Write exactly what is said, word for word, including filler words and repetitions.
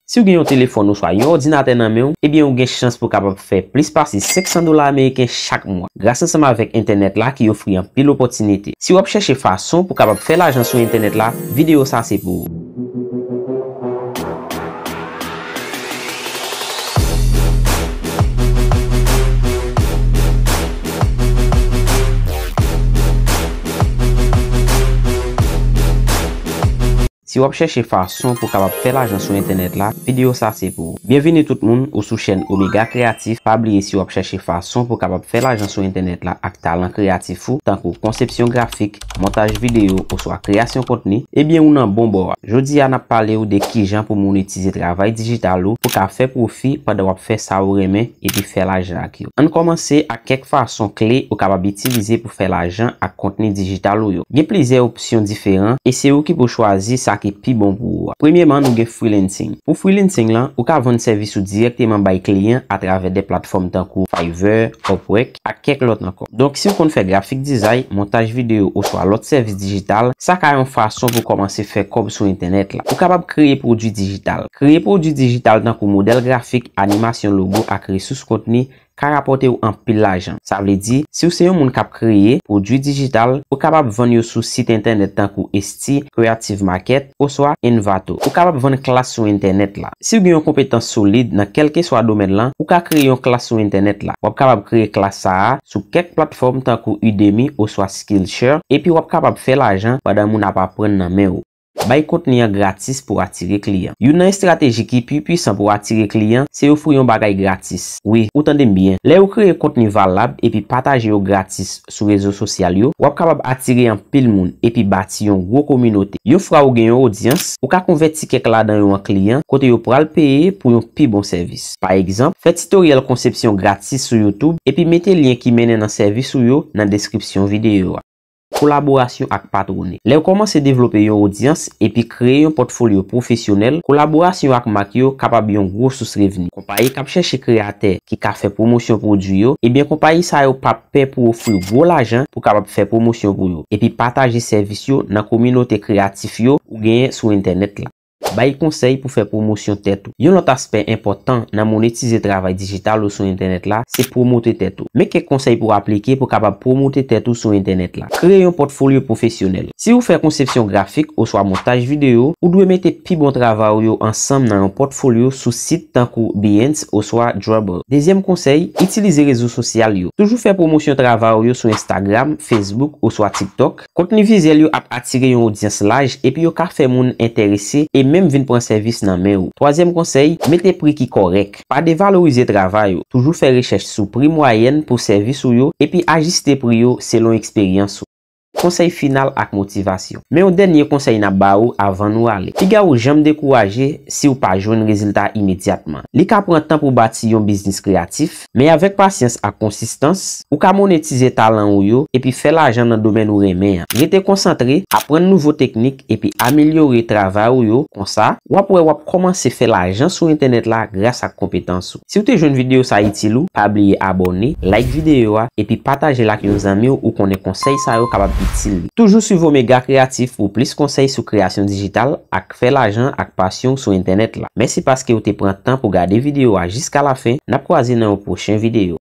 Si w gen yon telefòn oswa yon òdinatè nan men w, ebyen ou gen chans pou w kapab fè plis pase senk san dola ameriken chak mwa, gras ansanm avèk entènèt la ki ofri anpil opòtinite. Si w ap chèche fason pou w kapab fè lajan sou entènèt la, videyo sa se pou ou. Si w ap chèche fason pou w kapab fè lajan sou entènèt la, videyo sa se pou ou. Byenvini tout moun, ou sou chèn Omega Kreatif. Pa bliye, si w ap chèche fason pou w kapab fè lajan sou entènèt la ak talan kreyatif ou, tankou konsepsyon grafik, montaj videyo oswa kreyasyon kontni, ebyen ou nan bon bò a. Jodi a n ap pale w de kijan pou monetize travay dijital ou, pou w ka fè pwofi pandan w ap fè sa ou renmen epi fè lajan ak yo. Ann kòmanse ak kèk fason kle ou kapab itilize pou fè lajan ak kontni dijital ou yo. Gen plizyè opsyon diferan e se ou ki pou chwazi sa ki pi bon pou ou a. Premyèman, nou gen freelancing. Pou freelancing lan, ou ka vann sèvis ou dirèkteman bay kliyan atravè de platfòm tankou Fiverr, Upwork ak kèk lòt ankò. Donk, si w konn fè grafik dizay, montaj videyo oswa lòt sèvis dijital, sa ka yon fason pou kòmanse fè kòb sou entènèt la. Ou kapab kreye pwodui dijital. Kreye pwodui dijital tankou modèl grafik, animasyon logo ak resous kontni ka rapòte w anpil lajan. Sa vle di, si w se yon moun k ap kreye pwodui dijital, ou kapab vann yo sou sit entènèt tankou Etsy, Creative Market, oswa Envato. Ou kapab vann klas sou entènèt la. Si w gen yon konpetans solid nan kèlkeswa domèn lan, ou ka kreye yon klas sou entènèt la. W ap kapab kreye klas sa a sou kèk platfòm tankou Udemy oswa Skillshare, epi w ap kapab fè lajan pandan moun ap aprann nan men w. Bay kontni an gratis pou atire kliyan. Youn nan estrateji ki pi pwisan pou atire kliyan, se ofri yon bagay gratis. Wi, ou tande m byen. Lè ou kreye kontni valab epi pataje yo gratis sou rezo sosyal yo, w ap kapab atire anpil moun epi bati yon gwo kominote. Yon fwa ou gen yon odyans, ou ka konvèti kèk ladan yo an kliyan, kote yo pral peye pou yon pi bon sèvis. Pa egzanp, fè titoryèl konsepsyon gratis sou YouTube epi mete lyen ki mennen nan sèvis ou yo nan deskripsyon videyo a. Kolaborasyon ak patwone. Lè w kòmanse devlope yon odyans epi kreye yon pòtfolyo pwofesyonèl, kolaborasyon ak mak yo kapab yon gwo sous revni. Konpayi k ap chèche kreyatè ki ka fè pwomosyon pwodui yo, ebyen konpayi sa yo p ap pè pou ofri gwo lajan pou kapab fè pwomosyon pou yo, epi pataje sèvis yo nan kominote kreyatif yo ou genyen sou entènèt la. Bay konsèy pou fè pwomosyon tèt ou. Yon lòt aspè enpòtan nan monetize travay dijital ou sou entènèt la, se pwomote tèt ou. Men kèk konsèy pou w aplike pou w kapab pwomote tèt ou sou entènèt la. Kreye yon pòtfolyo pwofesyonèl. Si ou fè konsepsyon grafik oswa montaj videyo, ou dwe mete pi bon travay ou yo ansanm nan yon pòtfolyo sou sit tankou Behance oswa Dribbble. Dezyèm konsèy, itilize rezo sosyal yo. Toujou fè pwomosyon travay ou yo sou Instagram, Facebook oswa TikTok. Kontni vizyèl yo ap atire yon odyans laj epi yo ka fè moun enterese e menm vin pran sèvis nan men ou. Twazyèm konsèy, mete pri ki kòrèk. Pa devalorize travay ou. Toujou fè rechèch sou pri mwayèn pou sèvis ou yo epi ajiste pri yo selon eksperyans ou. Konsèy final ak motivasyon. Men yon dènye konsèy n ap ba ou avan nou ale. Piga ou janm dekouraje si w pa jwenn rezilta imedyatman. Li ka pran tan pou bati yon biznis kreyatif, men avèk pasyans ak konsistans, ou ka monetize talan ou yo epi fè lajan nan domèn ou renmen an. Rete konsantre, aprann nouvo teknik epi amelyore travay ou yo. Konsa, w ap wè w ap kòmanse fè lajan sou entènèt la gras ak konpetans ou. Si w te jwenn videyo sa itil ou, pa bliye abòne, like videyo a, epi pataje l ak yon zanmi w ou konnen konsèy sa yo kapab itil li. Toujou swiv Omega Kreatif pou plis konsèy sou kreyasyon dijital ak fè lajan ak pasyon w sou entènèt la. Mèsi paske w te pran tan pou gade videyo a jiska lafen. N ap kwaze nan yon pwochen videyo.